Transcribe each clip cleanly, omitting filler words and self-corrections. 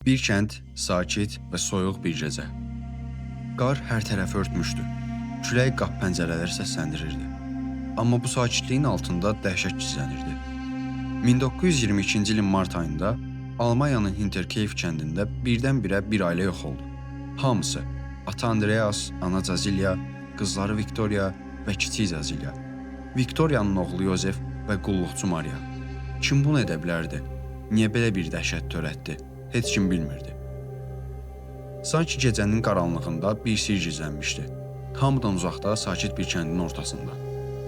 Bir kənd, sakit və soyuq bir gecə. Qar hər tərəfi örtmüşdü. Külək qapı pəncərələri səsləndirirdi. Amma bu sakitliyin altında dəhşət gizlənirdi. 1922-ci ilin mart ayında Almaniyanın Hinterkaifeck kəndində birdən-birə bir ailə yox oldu. Hamısı: ata Andreas, ana Cazilya, qızları Viktoria və kiçik Cazilya, Viktoriyanın oğlu Yozef və qulluqçu Maria. Kim bunu edə bilərdi? Niyə belə bir dəhşət törətdi? Heç kim bilmirdi. Sanki gecənin qaranlığında bir sirr gizlənmişdi. Hamıdan uzaqda, sakit bir kəndin ortasında.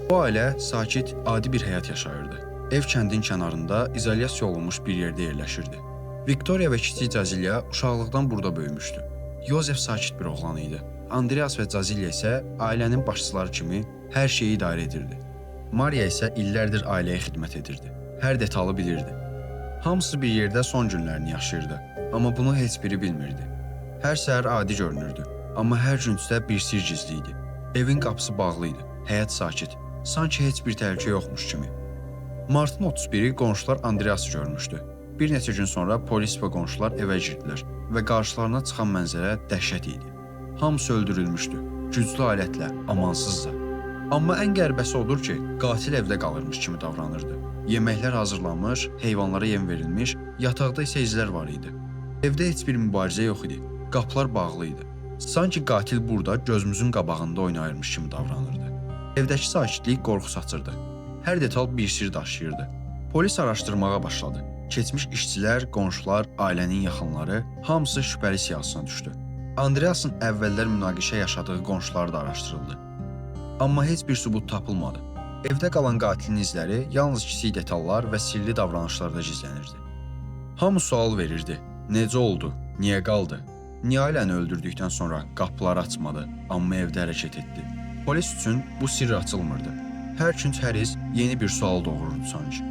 Bu ailə sakit, adi bir həyat yaşayırdı. Ev kəndin kənarında izolyasiya olunmuş bir yerdə yerləşirdi. Viktoria və kiçik Cazilya uşaqlıqdan burada böyümüşdü. Yozef sakit bir oğlan idi. Andreas və Cazilya isə ailənin başçıları kimi hər şeyi idarə edirdi. Maria isə illərdir ailəyə xidmət edirdi. Hər detalı bilirdi. Hamısı bir yerdə son günlərini yaşayırdı, amma bunu heç biri bilmirdi. Hər səhər adi görünürdü, amma hər küncdə bir sirr gizli idi. Evin qapısı bağlı idi, həyat sakit, sanki heç bir təhlükə yoxmuş kimi. Martın 31-i qonşular Andreası görmüşdü. Bir neçə gün sonra polis və qonşular evə girdilər və qarşılarına çıxan mənzərə dəhşət idi. Hamısı öldürülmüşdü, güclü alətlə, amansızca. Amma ən qəribəsi odur ki, qatil evdə qalırmış kimi davranırdı. Yeməklər hazırlanmış, heyvanlara yem verilmiş, yataqda isə izlər var idi. Evdə heç bir mübarizə yox idi. Qapılar bağlı idi. Sanki qatil burada gözümüzün qabağında oynayırmış kimi davranırdı. Evdəki sakitlik qorxu saçırdı. Hər detal bir sirr daşıyırdı. Polis araşdırmağa başladı. Keçmiş işçilər, qonşular, ailənin yaxınları hamısı şübhəli siyahısına düşdü. Andreasın əvvəllər münaqişə yaşadığı qonşular da araşdırıldı. Amma heç bir sübut tapılmadı. Evdə qalan qatilin izləri yalnız kiçik detallar və sirli davranışlarda gizlənirdi. Hamı sual verirdi. Necə oldu? Niyə qaldı? Niyə ailəni öldürdükdən sonra qapıları açmadı, amma evdə hərəkət etdi? Polis üçün bu sirr açılmırdı. Hər künc, hər iz yeni bir sual doğururdu sanki.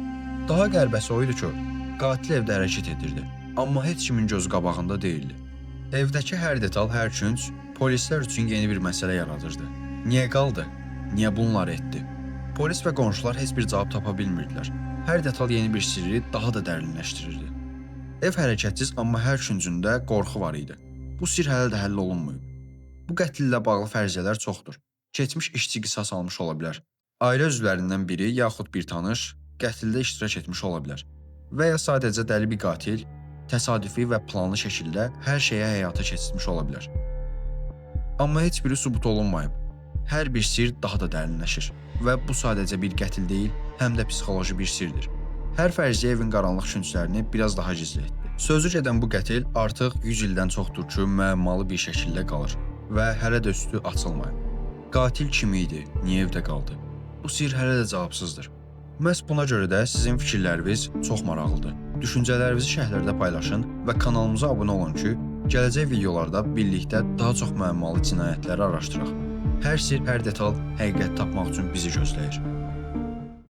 Daha qəribəsi o idi ki, qatil evdə hərəkət edirdi, amma heç kimin gözü qabağında deyildi. Evdəki hər detal, hər künc polislər üçün yeni bir məsələ yaradırdı. Niyə qaldı? Niyə bunları etdi? Polis və qonşular heç bir cavab tapa bilmirdilər. Hər detal yeni bir sirri daha da dərinləşdirirdi. Ev hərəkətsiz, amma hər küncündə qorxu var idi. Bu sirr hələ də həll olunmayıb. Bu qətllə bağlı fərziyyələr çoxdur. Keçmiş işçi qisas almış ola bilər. Ailə üzvlərindən biri yaxud bir tanış qətldə iştirak etmiş ola bilər. Və ya sadəcə dəli bir qatil təsadüfi və planlı şəkildə hər şeyə həyata keçirmiş ola bilər. Amma heç biri sübut olunmayıb. Hər bir sirr daha da dərinləşir və bu sadəcə bir qətl deyil, həm də psixoloji bir sirrdir. Hər fərziyyə evin qaranlıq künclərini biraz daha gizli etdi. Sözü gedən bu qətl artıq 100 ildən çoxdur ki, müəmmalı bir şəkildə qalır və hələ də üstü açılmayıb. Qatil kim idi? Niyə evdə qaldı? Bu sirr hələ də cavabsızdır. Məhz buna görə də sizin fikirləriniz çox maraqlıdır. Düşüncələrinizi şərhlərdə paylaşın və kanalımıza abunə olun ki, gələcək videolarda birlikdə daha çox müəmmalı cinayətləri araşdıraq. Hər sirr, hər detal həqiqət tapmaq üçün bizi gözləyir.